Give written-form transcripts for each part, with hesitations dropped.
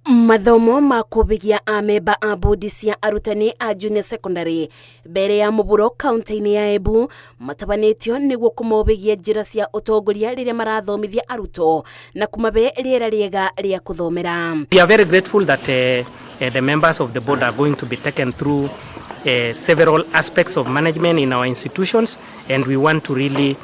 Mathomo ma kũbĩgia amemba a bodi cia arutani a junior secondary mbere ya mũburo kaunti-inĩ ya Embu matabanĩtio nĩguo kũmobĩgia njĩra cia ũtongoria rĩrĩa marathomithia arutwo na kũmabe rĩera rĩega rĩa kũthomera. We are very grateful that the members of the board are going to be taken through several aspects of management in our institutions, and we want to really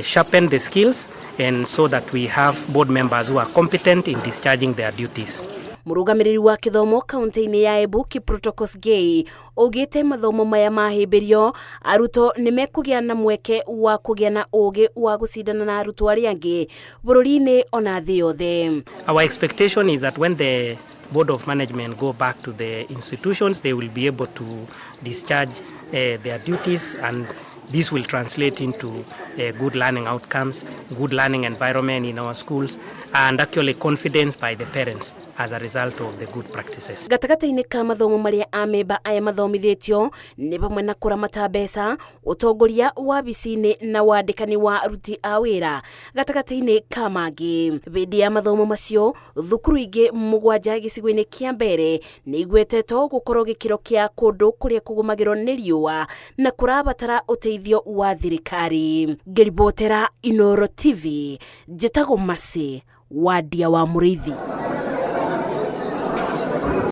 sharpen the skills and so that we have board members who are competent in discharging their duties. Mũrũgamĩrĩri wa kĩthomo kaunti-inĩ ya Embu Kipruto Kosgei augĩte mathomo maya mahĩmbĩrio arutwo nĩ mekũgĩa na mweke wa kũgĩa na ũgĩ wa gũcindana na arutwo arĩa angĩ bũrũri-inĩ ona thĩ yothe. Our expectation is that when the board of management go back to the institutions, they will be able to discharge their duties, and this will translate into good learning outcomes, good learning environment in our schools, and actually confidence by the parents as a result of the good practices. Gatagatĩ-inĩ ka mathomo marĩa amemba aya mathomithĩtio nĩ hamwe na kũramata mbeca, ũtongoria wabici-inĩ na wandĩkani wa aruti a wĩra gatagatĩ-inĩ ka mangĩ. Hĩndĩ ya mathomo macio, thukuru ingĩ 7 gĩcigo-inĩ kĩa mbere nĩ igwetetwo gũkorwo gĩkĩro kĩa kũndũ kũrĩa kũgũmagĩrwo nĩ riũa na kũrabatara ũteithio wa thirikari. Ngĩribotera Inooro TV, njĩtagwo Mercy Wadia wa Mũrĩithi.